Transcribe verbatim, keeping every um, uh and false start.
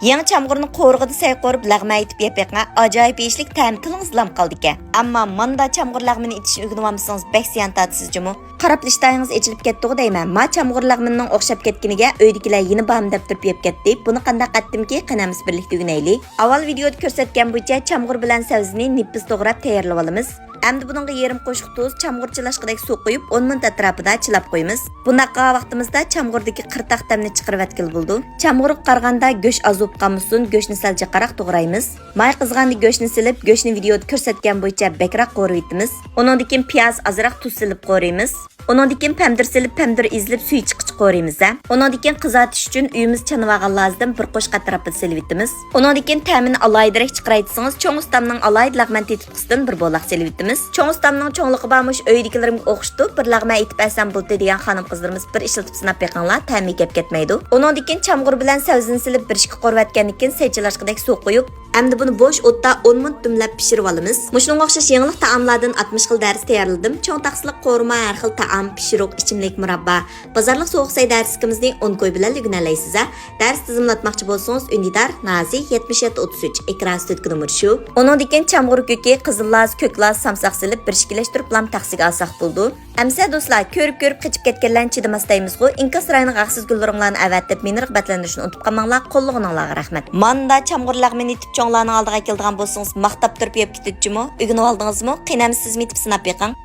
يېڭى چامغۇرنى قورۇغىدا سەي قورۇپ لەغمەن ئېتىپ يەپ بېقىڭ، ئاجايىپ يېيىشلىك، تەمى تىلىڭىزدا ئالامدىكەن. ئەمما ماندا چامغۇر لەغمىنى ئېتىشنى ئۆگىنىۋالمىسىڭىز بەك زىيان تارتىسىز جۇمۇ. قاراپلا ئىشتىھايىڭىز ئېچىلىپ كەتتىغۇ دەيمەن. ما چامغۇر لەغمىنىنىڭ ئوخشاپ كەتكىنىگە ئۆيدىكىلەر يەنە بارمۇ دەپ تۇرۇپ يەپ كەتتى. بۇنى قانداق قىلاتتىمكى، قېنى ھەممىسى بىرلىكتە ئۆگىنەيلى. ئاۋۋال ۋىدېئودا كۆرسەتكەن بويىچە چامغۇر بىلەن سەۋزىنى نېپىز توغراپ تەييارلىۋالىمىز. ئەمدى بۇنىڭغا يېرىم قوشۇق تۇز، چامغۇر چىلاشقۇدەك سۇ قۇيۇپ، ئون مىنۇت ئەتراپىدا چىلاپ قويىمىز. بۇنداق قىلغان ۋاقتىمىزدا چامغۇردىكى قىرتاق تەمنى چىقىرىۋەتكىلى بولىدۇ. چامغۇرغا قارىغاندا گۆش ئاز بولۇپ قالمىسۇن، گۆشنى سەل جىقراق توغرايمىز. ماي قىزغاندا گۆشنى سېلىپ، گۆشنى ۋىدېئودا كۆرسەتكەن بويىچە بەكرەك قورۇۋېتىمىز. ئۇنىڭدىن كېيىن پىياز، ئازراق تۇز سېلىپ قورۇيمىز. ئۇنىڭدىن كېيىن پەمىدۇر سېلىپ، پەمىدۇر ئېزىلىپ سۈيى چىققىچە قورۇيمىز ھە. ئۇنىڭدىن كېيىن قىزارتىش ئۈچۈن ئۆيىمىز چانىۋالغان لازدىن بىر قوشۇق ئەتراپىدا سېلىۋېتىمىز. ئۇنىڭدىن كېيىن تەمىنى ئالاھىدىرەك چىقىراي دېسىڭىز، چوڭ ئۇستامنىڭ ئالاھىدە لەغمەن تېتىتقۇسىدىن بىر بولاق سېلىۋېتىمىز. چوڭ ئۇستامنىڭ چوڭلۇقى بار مۇشۇ ئۆيدىكىلىرىمگە ئوخشىتىپ بىر لەغمەن ئېتىپ بەرسەم بولدى دېگەن خانىم-قىزلىرىمىز بىر ئىشلىتىپ سىناپ بېقىڭلار، تەمى كەپ كەتمەيدۇ. ئۇنىڭدىن كېيىن چامغۇر بىلەن سەۋزىنى سېلىپ بىر ئىككى قورۇۋەتكەندىن كېيىن سەي چىلاشقۇدەك سۇ قۇيۇپ، ئەمدى بۇنى بوش ئوتتا ئون مىنۇت دۈملەپ پىشۇرۇۋالىمىز. مۇشۇنىڭغا ئوخشاش يېڭىلىق تائاملاردىن ئاتمىش خىل دەرس تەييارلىدىم. چوڭ تاقسىلىق قورۇما، ھەر خىل تائام، پىشۇرۇق، ئىچىملىك، مۇراببا، بازارلىق سوغۇق سەي دەرسلىكىمىزنى ئون كوي بىلەن ئۆگىنەلەيسىز ھە. دەرس تىزىملاتماقچى بولسىڭىز، ئۈندىدار، نازى، يەتمىش يەتتە ئوتتۇز ئۈچ، ئېكران ئۈستىدىكى نومۇر شۇ. ئۇنىڭدىن كېيىن چامغۇر كۆكى، قىزىل لاز، كۆك لاز، سامساق سېلىپ بىر ئىككىلەشتۈرۈپلام تەخسىگە ئالساق بولىدۇ. ئەمىسە دوستلار، كۆرۈپ-كۆرۈپ قېچىپ كەتكەنلەرنى چىدىماس دەيمىزغۇ، ئىنكاس رايىنىغا ھەقسىز گۈللىرىڭلارنى ئەۋەتىپ، مېنى رىغبەتلەندۈرۈشنى ئۇنتۇپ قالماڭلار، قوللىغىنىڭلارغا رەھمەت. ماندا چامغۇر لەغمىنى ئېتىپ چوڭلارنىڭ ئالدىغا ئەكېلىدىغان بولسىڭىز، ماختاپ تۇرۇپ يەپ كېتىدۇ جۇمۇ، ئۆگىنىۋالدىڭىزمۇ؟ قېنى ئەمىسە سىزمۇ ئېتىپ سىناپ بېقىڭ.